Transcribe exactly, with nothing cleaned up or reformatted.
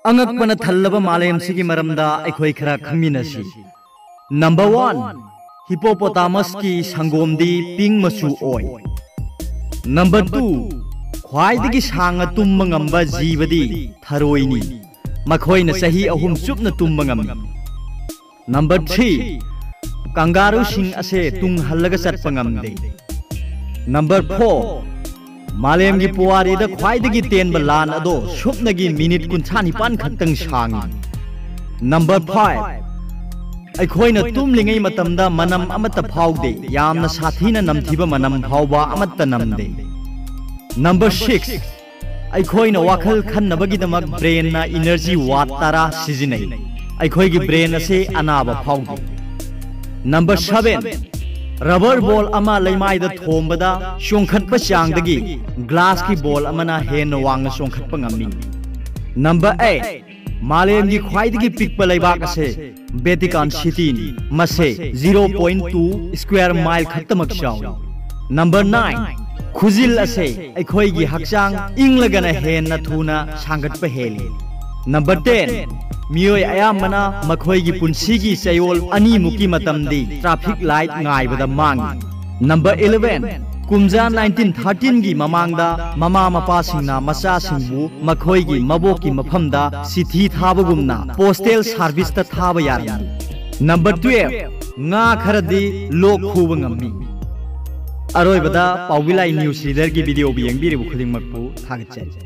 ꯑꯉꯛꯄꯅ ꯊꯜꯂꯕ ꯃꯥꯂꯦꯝꯁꯤꯒꯤ ꯃꯔꯝꯗ ꯑꯩꯈꯣꯏ ꯈꯔ ꯈꯪꯃꯤꯟꯅꯁꯤ꯫ ꯅꯝꯕꯔ ꯋꯥꯟ, ꯍꯤꯄꯣꯄꯣꯇꯥꯃꯁꯀꯤ ꯁꯪꯒꯣꯝꯗꯤ ꯄꯤꯡ ꯃꯆꯨ ꯑꯣꯏ꯫ ꯅꯝꯕꯔ ꯇꯨ, ꯈ꯭ꯋꯥꯏꯗꯒꯤ ꯁꯥꯡꯅ ꯇꯨꯝꯕ ꯉꯝꯕ ꯖꯤꯕꯗꯤ ꯊꯔꯣꯏꯅꯤ꯫ ꯃꯈꯣꯏꯅ ꯆꯍꯤ ꯑꯍꯨꯝ ꯆꯨꯞꯅ ꯇꯨꯝꯕ ꯉꯝꯃꯤ꯫ ꯅꯝꯕꯔ ꯊ꯭ꯔꯤ, ꯀꯪꯒꯥꯔꯨꯁꯤꯡ ꯑꯁꯦ ꯇꯨꯡ ꯍꯜꯂꯒ ꯆꯠꯄ ꯉꯝꯗꯦ꯫ ꯅꯝꯕꯔ ꯐꯣꯔ, ꯃꯥꯂꯦꯝꯒꯤ ꯄꯨꯋꯥꯔꯤꯗ ꯈ꯭ꯋꯥꯏꯗꯒꯤ ꯇꯦꯟꯕ ꯂꯥꯟ ꯑꯗꯣ ꯁꯨꯞꯅꯒꯤ ꯃꯤꯅꯤꯠ ꯀꯨꯟꯊ꯭ꯔꯥ ꯅꯤꯄꯥꯟ ꯈꯛꯇꯪ ꯁꯥꯡꯉꯤ꯫ ꯅꯝꯕꯔ ꯐꯥꯏꯚ, ꯑꯩꯈꯣꯏꯅ ꯇꯨꯝꯂꯤꯉꯩ ꯃꯇꯝꯗ ꯃꯅꯝ ꯑꯃꯠꯇ ꯐꯥꯎꯗꯦ, ꯌꯥꯝꯅ ꯁꯥꯊꯤꯅ ꯅꯝꯊꯤꯕ ꯃꯅꯝ ꯐꯥꯎꯕ ꯑꯃꯠꯇ ꯅꯝꯗꯦ꯫ ꯅꯝꯕꯔ ꯁꯤꯛꯁ, ꯑꯩꯈꯣꯏꯅ ꯋꯥꯈꯜ ꯈꯟꯅꯕꯒꯤꯗꯃꯛ ꯕ꯭ꯔꯦꯟꯅ ꯏꯅꯔꯖꯤ ꯋꯥꯠ ꯇꯔꯥ ꯁꯤꯖꯤꯟꯅꯩ꯫ ꯑꯩꯈꯣꯏꯒꯤ ꯕ꯭ꯔꯦꯟ ꯑꯁꯤ ꯑꯅꯥꯕ ꯐꯥꯎꯗꯦ꯫ ꯅꯝꯕꯔ ꯁꯚꯦꯟ, ꯔꯕꯔ ꯕꯣꯜ ꯑꯃ ꯂꯩꯃꯥꯏꯗ ꯊꯣꯝꯕꯗ ꯆꯣꯡꯈꯠꯄ ꯆꯥꯡꯗꯒꯤ ꯒ꯭ꯂꯥꯁꯀꯤ ꯕꯣꯜ ꯑꯃꯅ ꯍꯦꯟꯅ ꯋꯥꯡꯅ ꯆꯣꯡꯈꯠꯄ ꯉꯝꯃꯤ꯫ ꯅꯝꯕꯔ ꯑꯩꯠ, ꯃꯥꯂꯦꯝꯒꯤ ꯈ꯭ꯋꯥꯏꯗꯒꯤ ꯄꯤꯛꯄ ꯂꯩꯕꯥꯛ ꯑꯁꯦ ꯚꯦꯇꯤꯀꯥꯟ ꯁꯤꯇꯤꯅꯤ꯫ ꯃꯁꯦ zero point two square mile ꯈꯛꯇꯃꯛ ꯆꯥꯎꯏ꯫ ꯅꯝꯕꯔ ꯅꯥꯏꯟ, ꯈꯨꯖꯤꯜ ꯑꯁꯦ ꯑꯩꯈꯣꯏꯒꯤ ꯍꯛꯆꯥꯡ ꯏꯪꯂꯒꯅ ꯍꯦꯟꯅ ꯊꯨꯅ ꯁꯥꯡꯒꯠꯄ ꯍꯦꯜꯂꯤ꯫ ꯅꯝꯕꯔ ꯇꯦꯟ, ꯃꯤꯑꯣꯏ ꯑꯌꯥꯝꯕꯅ ꯃꯈꯣꯏꯒꯤ ꯄꯨꯟꯁꯤꯒꯤ ꯆꯌꯣꯜ ꯑꯅꯤꯃꯨꯛꯀꯤ ꯃꯇꯝꯗꯤ ꯇ꯭ꯔꯥꯐꯤꯛ ꯂꯥꯏꯠ ꯉꯥꯏꯕꯗ ꯃꯥꯡꯏ꯫ ꯅꯝꯕꯔ ꯏꯂꯦꯚꯦꯟ, ꯀꯨꯝꯖꯥ ꯅꯥꯏꯟꯇꯤꯟ ꯊꯥꯔꯇꯤꯟꯒꯤ ꯃꯃꯥꯡꯗ ꯃꯃꯥ ꯃꯄꯥꯁꯤꯡꯅ ꯃꯆꯥꯁꯤꯡꯕꯨ ꯃꯈꯣꯏꯒꯤ ꯃꯕꯣꯛꯀꯤ ꯃꯐꯝꯗ ꯆꯤꯊꯤ ꯊꯥꯕꯒꯨꯝꯅ ꯄꯣꯁꯇꯦꯜ ꯁꯥꯔꯚꯤꯁꯇ ꯊꯥꯕ ꯌꯥꯔꯝꯃꯤ꯫ ꯅꯝꯕꯔ ꯇꯨꯌꯦꯜꯐ, ꯉꯥ ꯈꯔꯗꯤ ꯂꯣꯛ ꯈꯨꯕ ꯉꯝꯃꯤ꯫ ꯑꯔꯣꯏꯕꯗ ꯄꯥꯎꯕꯤꯂꯥꯏ ꯅ꯭ꯌꯨꯁ ꯔꯤꯗꯔꯒꯤ ꯚꯤꯗꯤꯑꯣꯕꯨ ꯌꯦꯡꯕꯤꯔꯤꯕ ꯈꯨꯗꯤꯡꯃꯛꯄꯨ ꯊꯥꯒꯠꯆꯔꯤ꯫